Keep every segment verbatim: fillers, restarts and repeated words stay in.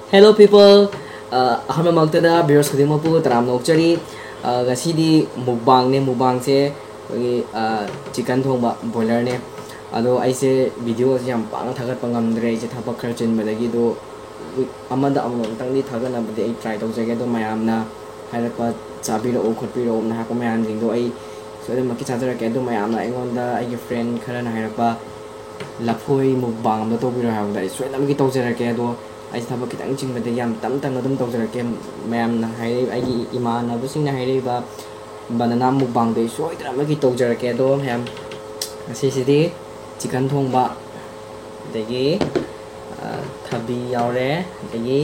Hello people! ꯑ, ꯑꯍꯥꯟꯕꯃꯛꯇꯗ viewers ꯈꯨꯗꯤꯡꯃꯛꯄꯨ ꯇꯔꯥꯝꯅ ꯑꯣꯛꯆꯔꯤ꯫ ꯑ, ꯉꯁꯤꯗꯤ mukbangꯅꯦ꯫ Mukbangꯁꯦ ꯑꯩꯈꯣꯏꯒꯤ, ꯑ, chicken ꯊꯣꯡꯕ, broilerꯅꯦ꯫ ꯑꯗꯣ ꯑꯩꯁꯦ videoꯁꯦ ꯌꯥꯝ ꯄꯥꯛꯅ ꯊꯥꯒꯠꯄ ꯉꯝꯗ꯭ꯔꯦ, ꯑꯩꯁꯦ ꯊꯕꯛ ꯈꯔ ꯆꯤꯟꯕꯗꯒꯤ꯫ ꯑꯗꯣ week ꯑꯃꯗ ꯑꯃꯨꯛꯇꯪꯗꯤ ꯊꯥꯒꯠꯅꯕꯗꯤ ꯑꯩ try ꯇꯧꯖꯒꯦ꯫ ꯑꯗꯣ ꯃꯌꯥꯝꯅ ꯍꯥꯏꯔꯛꯄ, "ꯆꯥꯕꯤꯔꯛꯎ ꯈꯣꯠꯄꯤꯔꯛꯎꯅ" ꯍꯥꯏꯔꯛꯄ ꯃꯌꯥꯝꯁꯤꯡꯗꯣ ꯑꯩ ꯁꯣꯏꯗꯅꯃꯛꯀꯤ ꯆꯥꯖꯔꯛꯀꯦ꯫ ꯑꯗꯣ ꯃꯌꯥꯝꯅ ꯑꯩꯉꯣꯟꯗ, ꯑꯩꯒꯤ friend ꯈꯔꯅ ꯍꯥꯏꯔꯛꯄ, "ꯂꯐꯣꯏ mukbang ꯑꯝꯇ ꯇꯧꯕꯤꯔꯣ" ꯍꯥꯏꯕꯗ ꯑꯩ ꯁꯣꯏꯗꯅꯃꯛꯀꯤ ꯇꯧꯖꯔꯛꯀꯦ꯫ ꯑꯗꯣ ꯑꯩꯁꯦ ꯊꯕꯛ ꯈꯤꯇꯪ ꯆꯤꯟꯕꯗꯒꯤ ꯌꯥꯝ ꯇꯞ ꯇꯞꯅ ꯑꯗꯨꯝ ꯇꯧꯖꯔꯛꯀꯦ꯫ ꯃꯌꯥꯝꯅ ꯍꯥꯏꯔꯛꯏ, ꯑꯩꯒꯤ ꯏꯃꯥꯟꯅꯕꯁꯤꯡꯅ ꯍꯥꯏꯔꯛꯏꯕ banana mukbangꯗꯣ ꯑꯩ ꯁꯣꯏꯗꯅꯃꯛꯀꯤ ꯇꯧꯖꯔꯛꯀꯦ꯫ ꯑꯗꯣ ꯃꯌꯥꯝ, ꯉꯁꯤꯁꯤꯗꯤ chicken ꯊꯣꯡꯕ, ꯑꯗꯒꯤ, ꯑ, ꯊꯕꯤ ꯌꯥꯎꯔꯦ, ꯑꯗꯒꯤ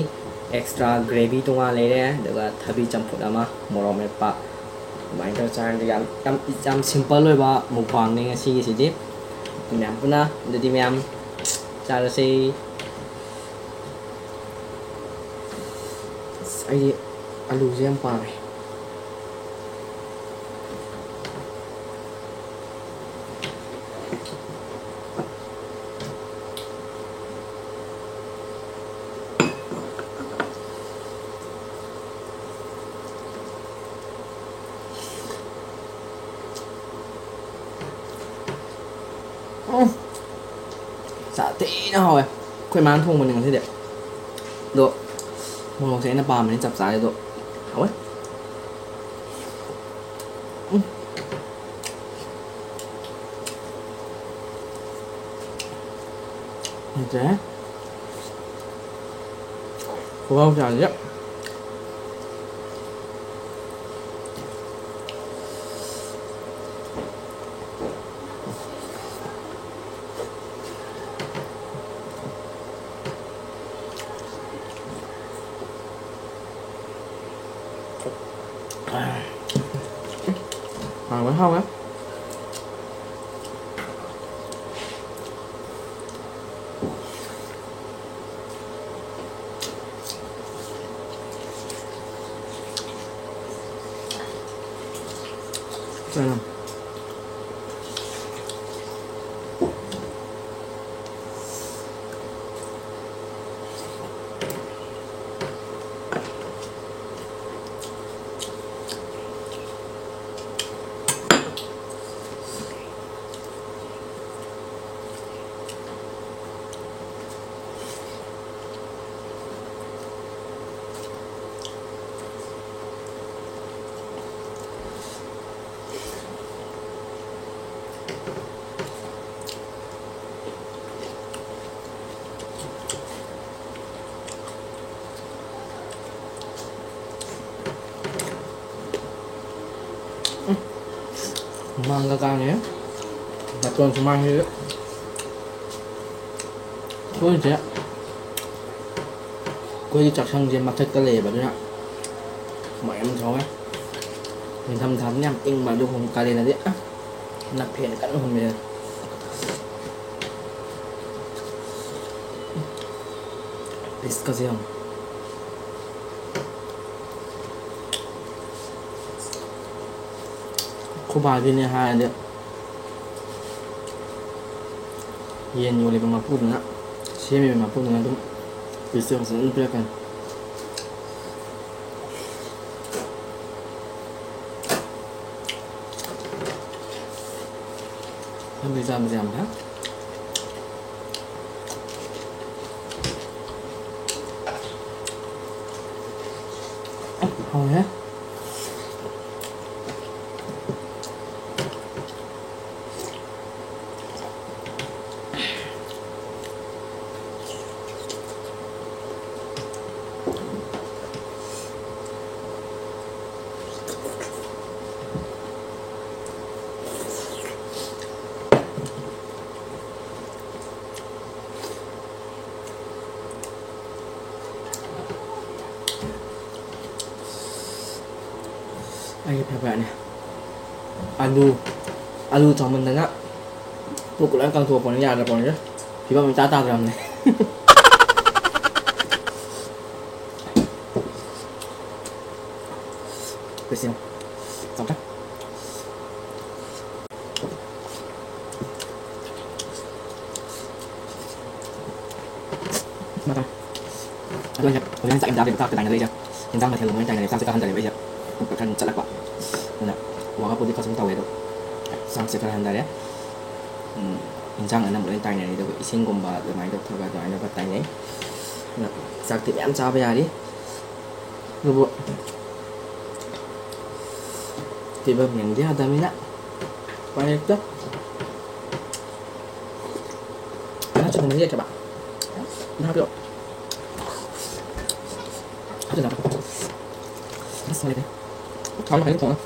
extra gravy ꯇꯣꯉꯥꯟ ꯂꯩꯔꯦ, ꯑꯗꯨꯒ ꯊꯕꯤ ꯆꯝꯐꯨꯠ ꯑꯃ, ꯃꯣꯔꯣꯛ ꯃꯦꯠꯄ, ꯑꯗꯨꯃꯥꯏꯅ ꯇꯧꯔ ꯆꯥꯔꯗꯤ ꯌꯥꯝ, ꯌꯥꯝ, ꯌꯥꯝ simple ꯑꯣꯏꯕ mukbangꯅꯦ ꯉꯁꯤꯒꯤꯁꯤꯗꯤ꯫ ꯃꯌꯥꯝ ꯄꯨꯟꯅ ꯑꯗꯨꯗꯤ ꯃꯌꯥꯝ ꯆꯥꯔꯁꯤ꯫ ꯑꯁ, ꯑꯩꯗꯤ ꯑꯂꯨꯁꯦ ꯌꯥꯝ ꯄꯥꯝꯃꯦ꯫ ꯎꯝ꯫ ꯁꯥ ꯊꯤꯅ ꯍꯥꯎꯋꯦ꯫ ꯑꯩꯈꯣꯏ ꯃꯥꯅ ꯊꯣꯡꯕꯅꯤ ꯉꯁꯤꯗꯤ꯫ ꯑꯗꯣ ꯃꯣꯔꯣꯛꯁꯦ ꯑꯩꯅ ꯄꯥꯝꯕꯅꯤ, ꯆꯞ ꯆꯥꯔꯦ꯫ ꯑꯗꯣ ꯍꯥꯎꯋꯦ꯫ ꯎꯝ꯫ ꯂꯩꯇ꯭ꯔꯦ꯫ ꯈꯨꯍꯥꯎ ꯆꯥꯁꯦ꯫ ꯍꯥꯎꯋꯦ, ꯍꯥꯎꯋꯦ꯫ ꯆꯥꯔꯝ꯫ ꯍꯨꯃꯥꯡꯒ ꯀꯥꯡꯉꯦ꯫ ꯕꯥꯇꯣꯟ ꯁꯨꯃꯥꯡꯁꯤꯗ ꯑꯩꯈꯣꯏꯁꯦ, ꯑꯩꯈꯣꯏꯒꯤ ꯆꯥꯛꯁꯪꯁꯦ ꯃꯊꯛꯇ ꯂꯩꯌꯦꯕ, ꯑꯗꯨꯅ ꯍꯨꯃꯥꯡ ꯌꯥꯝ ꯁꯧꯋꯦ꯫ ꯅꯤꯡꯊꯝꯊꯥꯗꯅ ꯌꯥꯝ ꯏꯪꯕ, ꯑꯗꯨꯒ ꯀꯥꯂꯦꯟꯗꯗꯤ, ꯑ, ꯅ ꯐꯦꯟ ꯀꯟꯅ ꯍꯨꯝꯃꯦ꯫ ꯄꯤꯁꯀꯁꯦ ꯌꯦꯡꯉꯣ꯫ ꯈꯨꯕꯥꯒꯤꯅꯦ ꯍꯥꯏꯔꯗꯤ ꯌꯦꯟ ꯌꯣꯜꯂꯤꯕ ꯃꯄꯨꯗꯨꯅ, ꯁꯦꯝꯃꯤꯕ ꯃꯄꯨꯗꯨꯅ ꯑꯗꯨꯝ ꯄꯤꯁꯇꯣ ꯐꯖꯅ ꯄꯤꯔꯛꯀꯅꯤ꯫ ꯈꯪꯗꯦ, ꯆꯥꯕꯁꯦ ꯌꯥꯝ ꯐꯩ꯫ ꯍꯥꯎꯔꯦ꯫ ꯑꯩꯒꯤ ꯐꯦꯚꯔꯥꯏꯠꯅꯦ꯫ ꯑꯂꯨ, ꯑꯂꯨ ꯆꯥꯎꯃꯟꯗꯅ ꯄꯨꯛ ꯂꯣꯏ ꯀꯪꯊꯣꯛꯄꯅꯤ, ꯌꯥꯗ꯭ꯔꯄꯣꯠꯅꯤ꯫ ꯐꯤꯕꯝ ꯏꯇꯥ ꯇꯥꯗ꯭ꯔꯕꯅꯦ꯫ ꯄꯤꯁ ꯌꯦꯡꯉꯨ꯫ ꯆꯥꯎꯗ꯭ꯔꯥ? ꯑꯗꯣ ꯑꯩꯁꯦ ꯍꯧꯖꯤꯛ ꯆꯥꯛ ꯌꯥꯝ ꯆꯥꯗꯦꯕ, ꯆꯥꯛꯇ ꯇꯥꯏꯅꯔꯦ ꯑꯩꯁꯦ꯫ ꯌꯦꯟꯖꯥꯡ ꯃꯊꯦꯜ ꯂꯣꯏꯅ ꯇꯥꯏꯅꯔꯦ, ꯆꯥꯛꯁꯦ ꯈꯔ ꯍꯟꯊꯔꯦꯕ ꯑꯩꯁꯦ꯫ ꯄꯨꯛ ꯈꯔ ꯆꯠꯂꯛꯄ꯫ ꯑꯗꯨꯅ warm up ꯄꯨꯗꯤ ꯈꯔ ꯁꯨꯝ ꯇꯧꯋꯦ, ꯑꯗꯣ ꯆꯥꯛꯁꯦ ꯈꯔ ꯍꯟꯊꯔꯦ꯫ ꯎꯝ, ꯌꯦꯟꯖꯥꯡ ꯑꯅꯝꯕ ꯂꯣꯏꯅ ꯇꯥꯏꯅꯔꯦ, ꯑꯗꯨꯒ ꯏꯁꯤꯡꯒꯨꯝꯕ ꯑꯗꯨꯃꯥꯏꯅ ꯇꯧꯊꯔꯒ ꯑꯗꯨꯃꯥꯏꯅ ꯇꯧꯔꯒ ꯇꯥꯏꯅꯩ꯫ ꯑꯗꯣ ꯆꯥꯛꯇꯤ ꯃꯌꯥꯝ ꯆꯥꯕ ꯌꯥꯔꯤ꯫ ꯑꯗꯨꯕꯨ ꯐꯤꯕꯝ ꯌꯦꯡꯗ ꯌꯥꯗꯕꯅꯤꯅ ꯎꯄꯥꯏ ꯂꯩꯇꯦ꯫ ꯉꯥ ꯆꯪꯕꯗꯤ ꯂꯩꯇ꯭ꯔꯕ? ꯉꯥ ꯍꯥꯞꯄꯤꯔꯛꯑꯣ꯫ ꯑꯗꯨꯅ ꯑꯁ ꯂꯩꯇꯦ꯫ ꯊꯥꯎ ꯍꯥꯏꯒꯦ ꯊꯣꯡꯉ꯫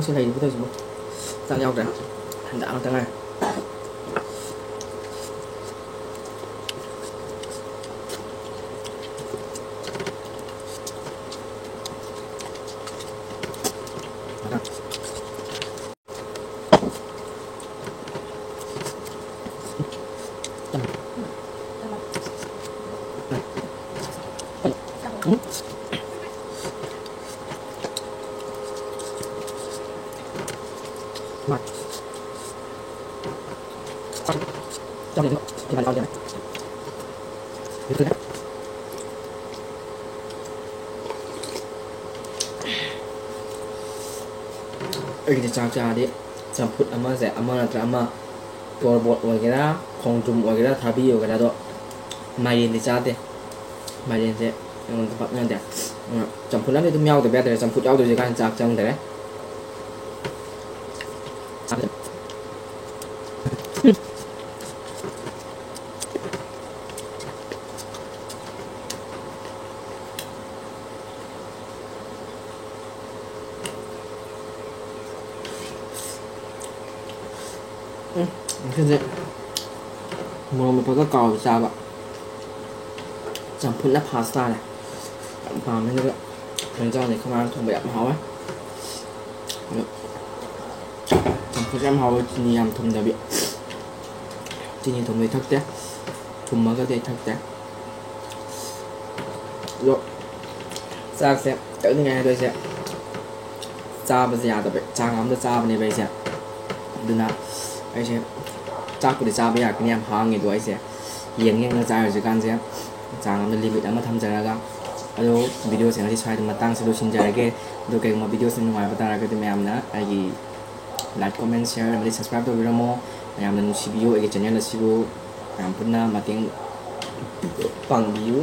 ꯁꯤ ꯂꯩꯔꯤꯕ ꯇꯧꯔꯤꯁꯤꯕꯨ꯫ ꯆꯥꯛ ꯌꯥꯎꯗ꯭ꯔꯦ꯫ ꯍꯟꯗꯛ ꯉꯥꯛꯇ ꯉꯥꯏꯔꯦ꯫ ꯑꯩꯒꯤꯗꯤ ꯆꯥꯛ ꯆꯥꯔꯗꯤ ꯆꯝꯐꯨꯠ ꯑꯃꯁꯦ, ꯑꯃ ꯅꯠꯇ꯭ꯔ ꯑꯃ, ꯇꯣꯔꯕꯣꯠ ꯑꯣꯏꯒꯦꯔꯥ, ꯈꯣꯡꯗ꯭ꯔꯨꯝ ꯑꯣꯏꯒꯦꯔꯥ, ꯊꯥꯕꯤ ꯑꯣꯏꯒꯦꯔꯥ, ꯑꯗꯣ ꯃꯥꯏꯔꯦꯟꯗꯤ ꯆꯥꯗꯦ꯫ ꯃꯥꯏꯔꯦꯟꯁꯦ ꯑꯩꯉꯣꯟꯗ ꯄꯥꯛꯅꯗꯦ꯫ ꯑꯗꯨꯅ ꯆꯝꯐꯨꯠ ꯑꯃꯗꯤ ꯑꯗꯨꯝ ꯌꯥꯎꯗꯕ ꯌꯥꯗ꯭ꯔꯦ꯫ ꯆꯝꯐꯨꯠ ꯌꯥꯎꯗ꯭ꯔꯗꯤ ꯀꯥꯏꯅ ꯆꯥꯛ ꯆꯪꯗꯔꯦ꯫ ꯎꯝ, ꯉꯁꯤꯗꯤ ꯃꯣꯔꯣꯛ ꯃꯦꯠꯄꯒ ꯀꯥꯎꯕ ꯆꯥꯕ꯫ ꯆꯝꯐꯨꯠꯅ ꯐꯥꯁ ꯇꯥꯔꯦ꯫ ꯌꯥꯝ ꯄꯥꯝꯃꯦ꯫ ꯑꯗꯨꯒ ꯌꯦꯟꯖꯥꯡꯗꯤ ꯑꯩꯈꯣꯏ ꯃꯥꯅ ꯊꯣꯡꯕ ꯌꯥꯝ ꯍꯥꯎꯋꯦ꯫ ꯑꯗꯣ ꯆꯝꯐꯨꯠꯁꯦ ꯌꯥꯝ ꯍꯥꯎꯋꯦ, ꯆꯤꯅꯤ ꯌꯥꯝ ꯊꯨꯝꯗꯕꯤ꯫ ꯆꯤꯅꯤ ꯊꯨꯝꯕꯗꯤ ꯊꯛꯇꯦ, ꯊꯨꯝꯃꯒꯗꯤ ꯑꯩ ꯊꯛꯇꯦ꯫ ꯑꯗꯣ ꯆꯥꯛꯁꯦ ꯀꯛꯅꯤꯡꯉꯥꯏ ꯍꯥꯏꯗꯣꯏꯁꯦ ꯆꯥꯕꯁꯦ ꯌꯥꯗꯕ ꯆꯥꯡ ꯑꯃꯗ ꯆꯥꯕꯅꯦꯕ ꯑꯩꯁꯦ꯫ ꯑꯗꯨꯅ ꯑꯩꯁꯦ ꯆꯥꯛꯄꯨꯗꯤ ꯆꯥꯕ ꯌꯥꯔꯛꯀꯅꯤ, ꯌꯥꯝ ꯍꯥꯡꯉꯦ꯫ ꯑꯗꯣ ꯑꯩꯁꯦ ꯌꯦꯡ ꯌꯦꯡꯅ ꯆꯥꯔꯤ ꯍꯧꯖꯤꯛꯀꯥꯟꯁꯦ, ꯆꯥꯡ ꯑꯃꯗ ꯂꯤꯃꯤꯠ ꯑꯃ ꯊꯝꯖꯔꯒ꯫ ꯑꯗꯣ ꯚꯤꯗꯤꯑꯣꯁꯦ ꯉꯁꯤ ꯁ꯭ꯋꯥꯏꯗ ꯃꯇꯥꯡꯁꯦ ꯂꯣꯏꯁꯤꯟꯖꯔꯒꯦ꯫ ꯑꯗꯣ ꯀꯩꯒꯨꯝꯕ ꯚꯤꯗꯤꯑꯣꯁꯦ ꯅꯨꯡꯉꯥꯏꯕ ꯇꯥꯔꯒꯗꯤ ꯃꯌꯥꯝꯅ ꯑꯩꯒꯤ like, comment, share ꯑꯃꯗꯤ subscribe ꯇꯧꯕꯤꯔꯝꯃꯣ꯫ ꯃꯌꯥꯝꯅ ꯅꯨꯡꯁꯤꯕꯤꯌꯨ ꯑꯩꯒꯤ channel ꯑꯁꯤꯕꯨ, ꯃꯌꯥꯝ ꯄꯨꯟꯅ ꯃꯇꯦꯡ ꯄꯥꯡꯕꯤꯌꯨ꯫